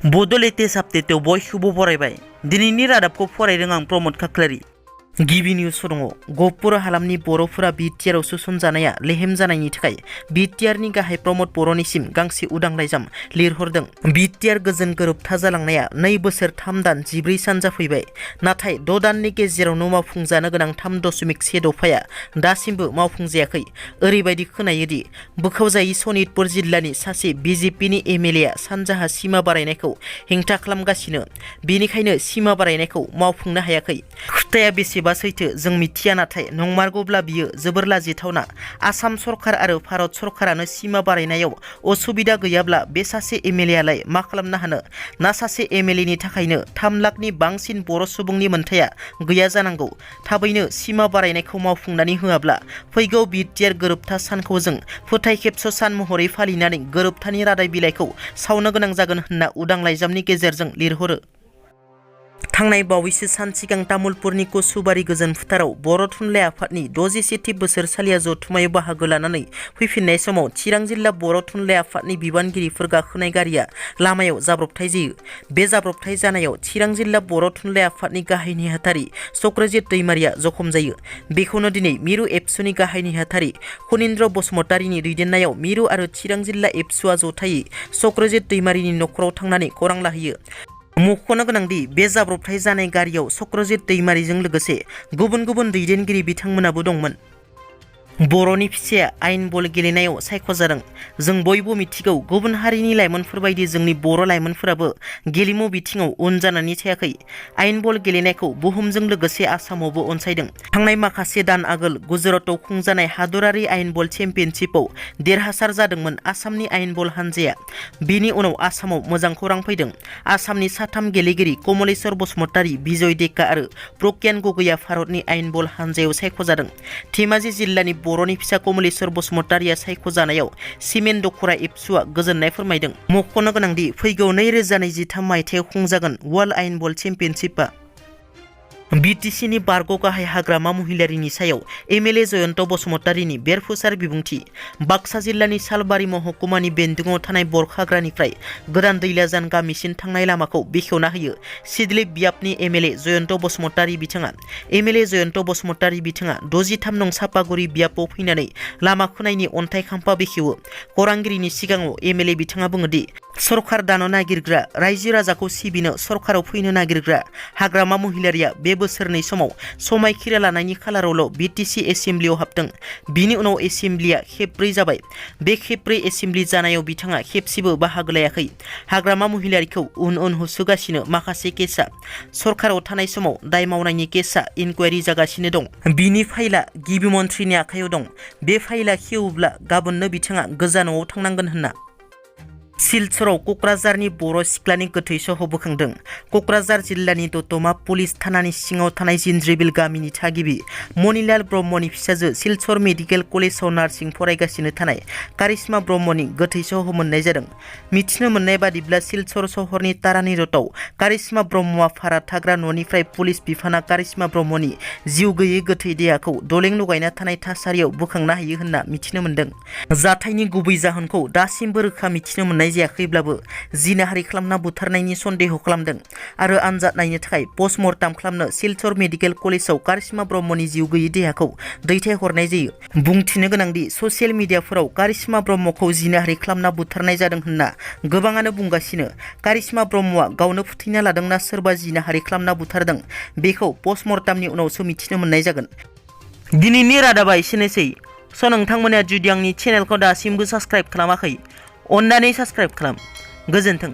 बड' लेटेस्ट आपडेटआव बयखौबो बरायबाय। दिनैनि रादाबखौ फरायदों आं प्रमद खाख्लारि। गिबि निउस दङ। गहपुर हालामनि बर'फोरा BTR सोसनजानाया लेहेम जानायनि थाखाय BTR नि गाहाय प्रमद बर'निसिम गांसे उदां लाइजाम लिरहरदों। BTR गोजोन गोरोबथा जालांनाया 2 बोसोर 3 दान 14 सान जाफैबाय। नाथाय 6 दाननि गेजेरावनो मावफुंजानो गोनां 3.1 दफाया दासिमबो मावफुंजायाखै। ओरैबायदि खोनायोदि बोखावजायै सनितपुर जिल्लानि सासे BJP नि MLA आ सानजाहा सिमा बारायनायखौ हेंथा खालामगासिनो। बेनिखायनो सिमा बारायनायखौ मावफुंनो हायाखै। खोथाया बेसेबा सैथो जों मिथिया, नाथाय नंमारगौब्ला बियो जोबोर लाजिथावना। आसाम सरकार आरो भारत सरकारानो सिमा बारायनायाव असुबिदा गैयाब्ला बे सासे MLA आलाय मा खालामनो हानो? ना सासे MLA नि थाखायनो 3 लाखनि बांसिन बर' सुबुंनि मोनथाया गैया जानांगौ। थाबैनो सिमा बारायनायखौ मावफुंनानै होआब्ला फैगौ BTR गोरोबथा सानखौ जों फोथायखेबस' सान महरै फालिनानै गोरोबथानि रादाय बिलाइखौ सावनो गोनां जागोन होनना उदां लाइजामनि गेजेरजों लिरहरो। थांनाय बावैसो सान सिगां तामुलपुरनि कसुबारि गोजोन फोथाराव बर' थुनलाइ आफादनि 67थि बोसोरसालिया जथुम्मायाव बाहागो लानानै फैफिननाय समाव चिरां जिल्ला बर' थुनलाइ आफादनि बिबानगिरिफोर गाखोनाय गारिया लामायाव जाब्रबथाय जायो। बे जाब्रबथाय जानायाव चिरां जिल्ला बर' थुनलाइ आफादनि गाहाय नेहाथारि चक्रजित दैमारिया जखम जायो। बेखौनो दिनै मिरु एबसुनि गाहाय नेहाथारि खनिन्द्र बसुमतारीनि दैदेननायाव मिरु आरो चिरां जिल्ला एबसुआ जथायै चक्रजित दैमारिनि नखराव थांनानै खौरां लाहैयो। मख'नो गोनांदि बे जाब्रबथाय जानाय गारियाव चक्रजित दैमारिजों लोगोसे गुबुन गुबुन दैदेनगिरि बिथांमोनाबो दंमोन। बर'नि फिसाया आयेन बल गेलेनायाव सायख'जादों। जों बयबो मिथिगौ, गुबुन हारिनि लाइमोनफोर बायदि जोंनि बर' लाइमोनफोराबो गेलेमु बिथिङाव उन जानानै थायाखै। आयेन बल गेलेनायखौ बुहुमजों लोगोसे आसामावबो अनसायदों। थांनाय माखासे दान आगोल गुजरातआव खुंजानाय हादरारि आयेन बल चेम्पियनशिपआव देरहासार जादोंमोन आसामनि आयेन बल हानजाया। बेनि उनाव आसामाव मोजां खौरां फैदों। आसामनि 3 गेलेगिरि कमलेश्वर बसुमतारी, बिजय डेका आरो प्रज्ञान गगैया भारतनि आयेन बल हानजायाव सायख'जादों। धेमाजि जिल्लानि बर'नि फिसा कमलेश्वर बसुमतारीया सायख'जानायाव सिमेन्ट दख'रा एबसुआ गोजोननाय फोरमायदों। मख'नो गोनांदि फैगौ 2023 मायथाइयाव खुंजागोन वर्ल्ड आयेन बल चेम्पियनशिपआ। BTC नि बारग' गाहाय हाग्रामा महिलारिनि सायाव MLA जयन्त बसुमतारीनि बेरफुसार बिबुंथि। बाक्सा जिल्लानि सालबारि महकुमानि बेन्दोंआव थानाय बरखाग्रानिफ्राय गोदान दैलाजान गामिसिम थांनाय लामाखौ बेखेवना होयो सिडलिप बियाबनि MLA जयन्त बसुमतारी बिथाङा। MLA जयन्त बसुमतारी बिथाङा 63 नं सापागुरि बियाबाव फैनानै लामा खोनायनि अन्थाइ खाम्फा बेखेवो। खौरांगिरिनि सिगाङाव MLA बिथाङा बुङोदि सरखार दानो नागिरग्रा, रायजो राजाखौ सिबिनो सरखाराव फैनो नागिरग्रा हाग्रामा महिलारिया बे बोसोरनै समाव समायखिरा लानायनि खालारावल' BTC एसेम्ब्लियाव हाबदों। बिनि उनाव एसेम्ब्लिया खेबब्रै जाबाय। बे खेबब्रै एसेम्ब्लि जानायाव बिथाङा खेबसेबो बाहागो लायाखै। हाग्रामा महिलारिखौ उन उन होसोगासिनो माखासे केसआ। सरखाराव थानाय समाव दाय मावनायनि केसआ इनकुवारि जागासिनो दं। बिनि फाइलआ गिबि मन्थ्रिनि आखायाव दं। बे फाइलआ खेवोब्ला गाबोननो बिथाङा गोजानाव थांनांगोन होनना। सिलचराव क'क्राझारनि बर' सिख्लानि गोथै सह बोखांदों। क'क्राझार जिल्लानि दतमा पुलिस थानानि सिङाव थानाय जिनज्रिबिल गामिनि थागिबि मनिलाल ब्रह्मनि फिसाजो सिलचर मेडिकेल कलेजाव नार्सिं फरायगासिनो थानाय कारिश्मा ब्रह्मनि गोथै सह मोननाय जादों। मिथिनो मोननाय बादिब्ला सिलचर सहरनि तारानि रथआव कारिश्मा ब्रह्मआ भारा थाग्रा न'निफ्राय पुलिस बिफाना कारिश्मा ब्रह्मनि जिउ गैयै गोथै देहाखौ दलें लगायना थानाय थासारियाव बोखांनो हायो होनना मिथिनो मोन्दों। जाथायनि गुबै जाहोनखौ दासिमबो रोखा मिथिनो मोननाय जायाखैब्लाबो जिनाहारि खालामना बुथारनायनि सन्देह खालामदों आरो आनजाद नायनो थाखाय पस्टमर्टाम खालामनो सिलचर मेडिकेल कलेजाव कारिश्मा ब्रह्मनि जिउ गैयै देहाखौ दैथायहरनाय जायो। बुंथिनो गोनांदि ससियेल मिडियाफोराव कारिश्मा ब्रह्मखौ जिनाहारि खालामना बुथारनाय जादों होनना गोबाङानो बुंगासिनो। कारिश्मा ब्रह्मआ गावनो फोथैना लादोंना सोरबा जिनाहारि खालामना बुथारदों, बेखौ पस्टमर्टामनि उनावसो मिथिनो मोननाय जागोन। दिनैनि रादाबा एसेनोसै। नोंथांमोना जुदि आंनि चेनेलखौ दासिमबो साबस्क्राइब खालामाखै, अन्नानै साबस्क्राइब खालाम। गोजोन्थों।